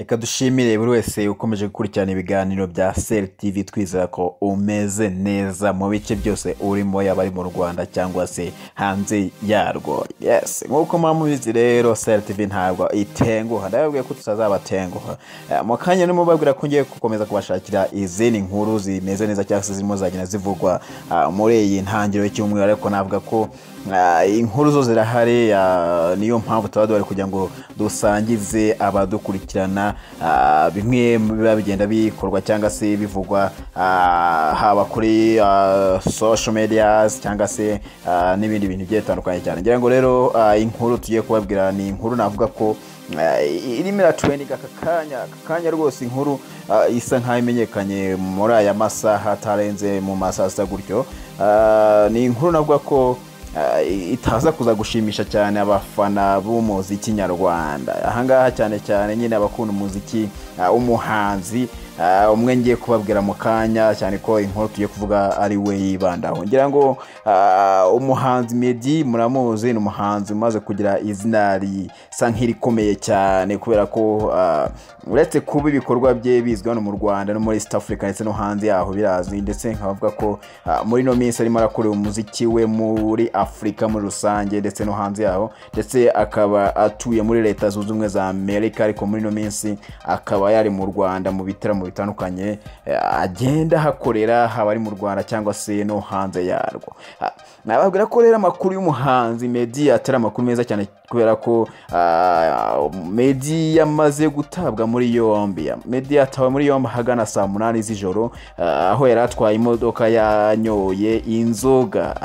Reka dushimire buri wese ukomeje gukurikirana ibiganiro bya Sel TV, twizera ko umeze neza mu bice byose urimo, yaba ari mu Rwanda cyangwa se hanze yarwo. Yes, nk'uko muba mubizi rero, Sel TV ntabwo itenguha, ndababwiye ko tutazabatenguha. Mu kanya nimubabwira ko ngiye gukomeza kubashakira izindi nkuru zimeze neza cyangwa se zirimo zagenda zivugwa muri iyi ntangiriro y'icyumweru, ariko navuga ko inkuru zo zirahari, niyo mpamvu tuba duhari kugira ngo dusangize abadukurikirana bimwe mu biba bigenda bikorwa cyangwa se bivugwa, haba kuri social medias cyangwa se n'ibindi bintu bigiye bitandukanye cyane. Ngira ngo rero inkuru tugiye kubabwira ni inkuru navuga ko irimo iratrendinga aka kanya rwose, inkuru isa nkaho imenyekanye muri aya masaha atarenze mu masaha asa gutyo. Ni inkuru navuga ko itaza kuza gushimisha cyane abafana b'umuziki nyarwanda ahangaha, cyane cyane nyine abakunda umuziki w'umuhanzi umwe ngiye kubabwira mu kanya, cyane ko inkuru tugiye kuvuga ari we yibandaho. Ngira ngo umuhanzi Meddy muramuzi, ni umuhanzi umaze kugira izina risa nk'irikomeye cyane, kubera ko uretse kuba ibikorwa bye bizwi hano mu Rwanda no muri East Africa ndetse no hanze yaho birazwi, ndetse nkavuga ko muri ino minsi arimo arakorera umuziki we muri Afurika muri rusange ndetse no hanze yaho, ndetse akaba atuye muri Leta Zunze Ubumwe za Amerika, ariko muri ino minsi akaba yari mu Rwanda mu bitaramo bitandukanye agenda ahakorera, haba ari mu Rwanda cyangwa se no hanze yarwo. Nababwira ko rero amakuru y'umuhanzi Meddy atari amakuru meza cyane, kubera ko Meddy yamaze gutabwa muri yombi. Meddy yatawe muri yombi ahagana saa 8 z'ijoro, aho yari atwaye imodoka yanyoye inzoga.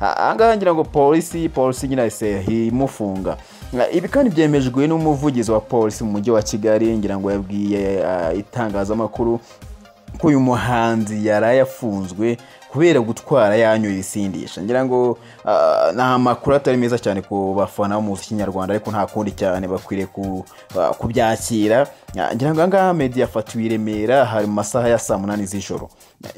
Ahangaha ngira ngo polisi nyine yahise imufunga. Ibi kandi byemejwe n'umuvugizi wa polisi mu mujyi wa Kigali. Ngira ngo yabwiye itangazamakuru ko uyu muhanzi yaraye afunzwe kubera gutwara yanyoye ibisindisha. Ngira ngo ni amakuru atari meza cyane ku bafana b'umuziki nyarwanda, ariko nta kundi cyane, bakwiriye kubyakira. Ngira ngo ahangaha Meddy yafatiwe i Remera, hari mu masaha ya saa 8 z'ijoro.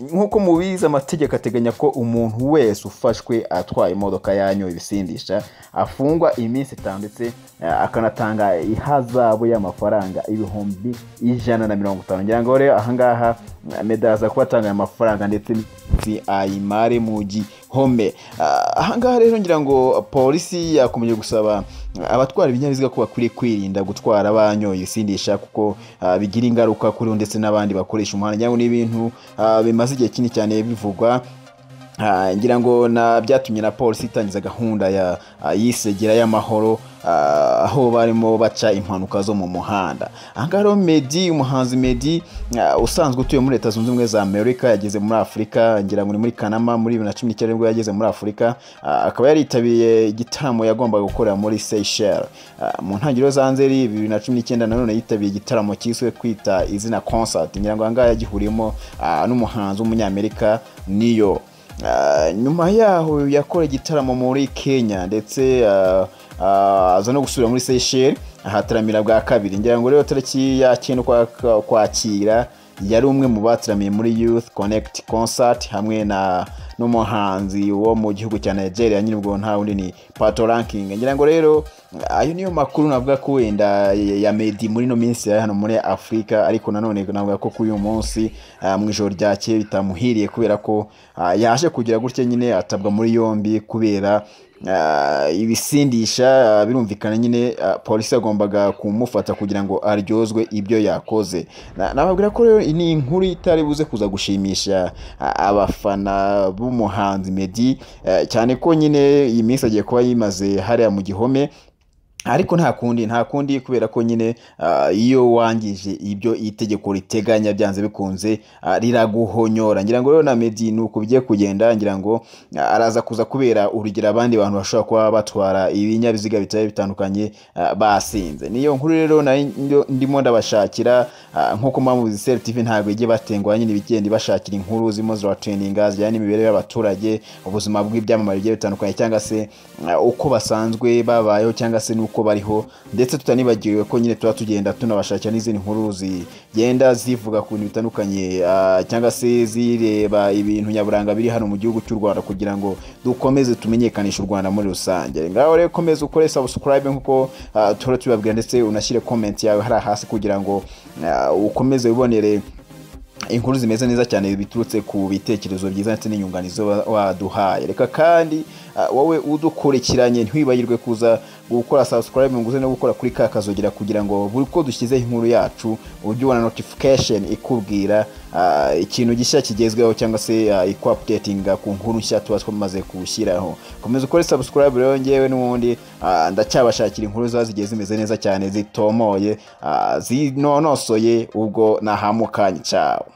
Nk'uko mubizi, amategeko ateganya ko umuntu wese ufashwe atwaye imodoka yanyoye ibisindisha afungwa iminsi 5, ndetse akanatanga ihazabu y'amafaranga 150,000. Ngira ngo rero ahangaha Meddy aza kuba atanga aya mafaranga ndetse ayimare mu gihome. Ahangaha rero ngira ngo polisi yakomeje gusaba abatwara ibinyabiziga ko bakwiriye kwirinda gutwara banyoye ibisindisha, kuko bigira ingaruka kuri bo ndetse n'abandi bakoresha umuhanda. Ngira ngo ni ibintu bimaze igihe kinini cyane bivugwa. Ngira ngo na byatumye na polisi itangiza gahunda ya yisegera y'amahoro, aho barimo baca impanuka zo mu muhanda. Ahangaha rero Meddy, umuhanzi Meddy usanzwe utuye muri Leta Zunze Ubumwe za Amerika, yageze muri Afurika ngira ngo ni muri Kanama muri 2019 nibwo yageze muri Afurika, akaba yaritabiriye igitaramo yagombaga gukorera muri Seychelles. Mu ntangiriro za Nzeri 2019 nanone yitabiriye igitaramo cyiswe Kwita Izina Concert. Ngira ngo ahangaha yagihuriyemo n'umuhanzi w'umunyamerika Ne-Yo. Nyuma yaho yakora igitaramo muri Kenya, ndetse aza no gusubira muri Seychelles ahataramira bwa kabiri. Ngira ngo rero tariki ya 9 Kwakira yari umwe mu bataramiye muri Youth Connect Concert hamwe na n'umuhanzi wo mu gihugu cya Nigeria, nyine ubwo nta wundi ni Patoranking. Ngira ngo rero ayo niyo makuru navuga ko wenda ya Meddy muri no minsi yari hano muri Afurika, ariko nanone navuga ko kuri uyu munsi mu ijoro ryakeye bitamuhiriye, kubera ko yaje kugira gutya nyine atabwa muri yombi kubera ibisindisha. Birumvikana nyine polisi yagombaga kumufata kugira ngo aryozwe ibyo yakoze. Nababwira ko rero ni inkuru itari buze kuza gushimisha abafana b'umuhanzi Meddy, cyane ko nyine iyi minsi agiye kuba yimaze hariya mu gihome, ariko nta kundi, nta kundi, kubera ko nyine iyo wangije ibyo itegeko riteganya, byanze bikunze riraguhonyora. Ngira ngo rero na Meddy ni uko bigiye kugenda. Ngira ngo araza kuza kubera urugero abandi bantu bashobora kuba batwara ibinyabiziga bitari bitandukanye basinze. Niyo nkuru rero nari ndimo ndabashakira. Nk'uko mpamvu Sel TV ntabwo ijye batengwa nyine, ibigenda ibashakira inkuru zirimo ziratrendinga zijyanye n'imibereho y'abaturage, ubuzima bw'ibyamamare bigiye bitandukanye, cyangwa se uko basanzwe babayeho, cyangwa se n'uko bariho. Ndetse tutanibagiwe ko nyine tuba tugenda tunabashakira n'izindi nkuru zigenda zivuga ku bintu bitandukanye, cyangwa se zireba ibintu nyaburanga biri hano mu gihugu cy'u Rwanda, kugira ngo dukomeze tumenyekanishe u Rwanda muri rusange. Ngaho rero komeza ukore subscribe nk'uko tuhora tubibabwira, ndetse unashyire comment yawe hariya hasi kugira ngo ukomeze wibonere inkuru zimeze neza cyane biturutse ku bitekerezo byiza ndetse n'inyunganizi waduhaye. Reka kandi wowe udukurikiranye ntiwibagirwe kuza gukora subscribe ngo uze no gukora kuri ka kazogera, kugira ngo buri uko dushyizeho inkuru yacu ujye ubona notification ikubwira ikintu gishya kigezweho, cyangwa se ikuupdatinga ku nkuru nshya tuba twamaze gushyiraho. Komeza ukore subscribe rero, ngewe n'ubundi ndacyabashakira inkuru ziba zigiye zimeze neza cyane, zitomoye, zinonosoye. Ubwo nahamukanye, ciao.